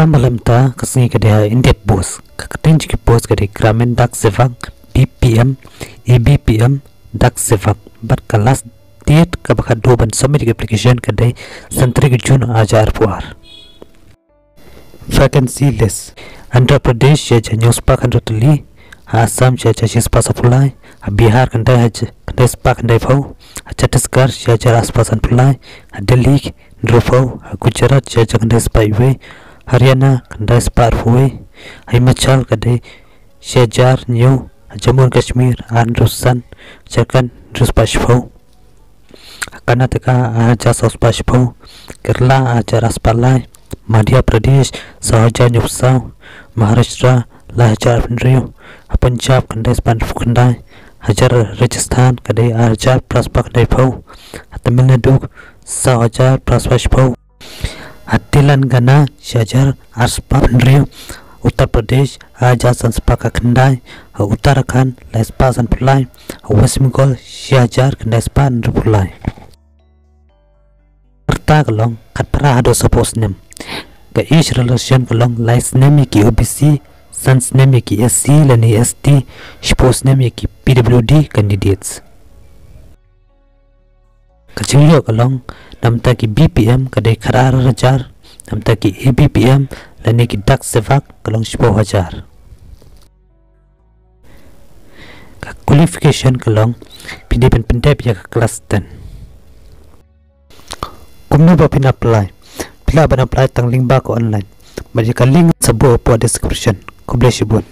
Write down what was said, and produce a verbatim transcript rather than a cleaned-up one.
Ka mrad mynta ka sngi ka dei ha India Post. Ka kyrteng jong ki post ka dei Gramin Dak Sevak, B P M, A B P M, Dak Sevak. Bad ka last date kaba khatduh ban submit ïa ka application ka dei san tarik June ar hajar arphew ar. Vacancy list. Andhra Pradesh shi hajar hynñiew spah khathynriew tylli. Ha Assam shi hajar shi spah sawphew lai. Ha Bihar khyndai hajar, khyndai spah khyndaiphew. Ha Chhattisgarh shi hajar ar spah sanphew lai. Ha Delhi hynriewphew. Ha Gujarat shi hajar khyndai spah iwei. Haryana khyndai spah arphew wei. Ha Himachal ka dei shi hajar hynñiew. Ha Jammu and Kashmir ar hynriew san. Jharkhand hynriew spah shiphew. Karnataka ar hajar saw spah shiphew, Kerala ar hajar ar spah lai, Madhya Pradesh saw hajar hynñiewphew saw, Maharashtra lai hajar arphew hynriew, Punjab khyndai spah hynriewphew khyndai, hajar Rajasthan ka dei ar hajar phra spah khyndaiphew, Tamil Nadu saw hajar phra spah shiphew, Telangana shi hajar ar spah hynriew, Uttar Pradesh ar hajar san spah khyndai, Uttarakhand lai spah sanphew lai, West Bengal shi hajar khyndai spah hynriewphew lai. Rta ka long khatphra haduh sawphew snem. Ka age relaxation ka long lai snem ïa ki O B C, san snem ïa ki S C lane S T, shiphew snem ïa ki P W D candidates. Ka jingïoh ka long namar ki B P M ka dei khatar hajar, namar ki A B P M lane ki Dak Sevak ka long shiphew hajar. Ka qualification ka long phi dei ban pyndep ïa ka class ten. Kumno ba phin apply? Phi lah ban apply tang lyngba ka online. Bad ïa ka link sa buh hapoh description. Khublei shibun.